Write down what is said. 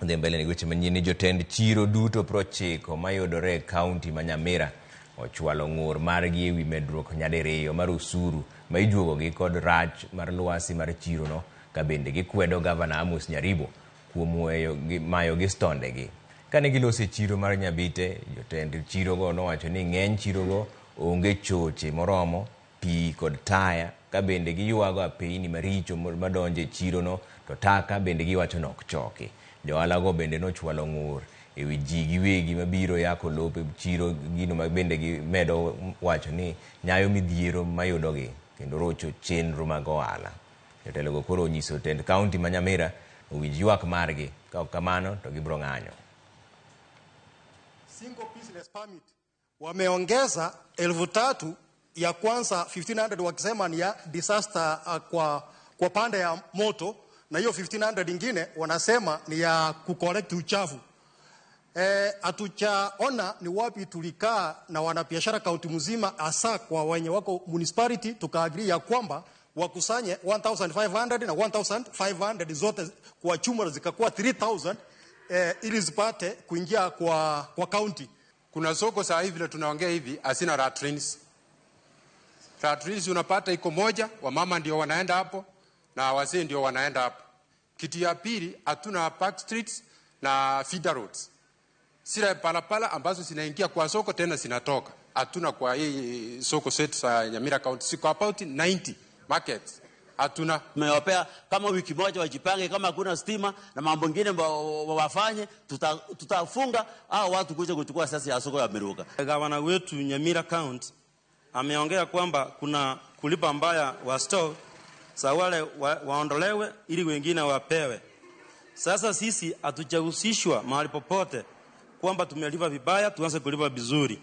Dhi mbele ni weche manyien ni jotend chiro duto 90 mayudore e kaunti ma Nyamira ochwalo ng'ur margi ewi medruok nyadiriyo mar osuru ma ijuogogi kod rach mar lwasi mar chirono ka bende gikwedo gavana Amos Nyaribo kuom weyo mayogi stondegi. Kane giloso e chiro mar Nyabite, jotend chirogo nowacho ni ng'eny chirogo onge choche moromo, pi kod taya, ka bende giywago apeyni maricho madonjo e chirono to taka bende giwacho ni ok choki. Johala bende nochwalo ng'ur ewi ji giwegi mabiro yako lope chiro, gino ma bende gimedo wacho ni nyayo midhiero mayudogi kendo rocho chenro mag ohala. Jotelogo koro onyiso tend kaunti ma Nyamira owinj ywak margi, ka ok kamano to gibiro ng'anyo. Single business permit wameongeza 3,000 ya kwanza 1500 wakisema ni ya disaster kwa pande ya moto, na hiyo 1500 ingine wanasema ni ya kucollect uchafu. Hatujaona ni wapi tulikaa na wanabiashara kaunti mzima, hasa kwa wenye wako municipality, tukaagree ya kwamba wakusanye 1500 na 1500 zote kwa chuma zikakuwa 3000 ili zipate kuingia kwa county. Kuna soko saa hivi vile tunaongea hivi hazina latrines. Latrines unapata iko moja, wamama ndio wanaenda hapo na wazee ndio wanaenda hapo. Kitu ya pili, hatuna park streets na feeder roads. Zile palapala ambazo zinaingia kwa soko tena zinatoka. Hatuna kwa hii soko zetu za Nyamira County. Siko about 90 markets. Hatuna. Tumewapea kama wiki moja wajipange, kama hakuna stima na mambo mengine wafanye, tutafunga hao watu kuja kuchukua sasa ya soko ya Miruka. Gavana wetu Nyamira County ameongea kwamba kuna kulipa mbaya wa store, sa wale waondolewe ili wengine wapewe. Sasa sisi hatujahusishwa mahali popote kwamba tumelipa vibaya, tuanze kulipa vizuri.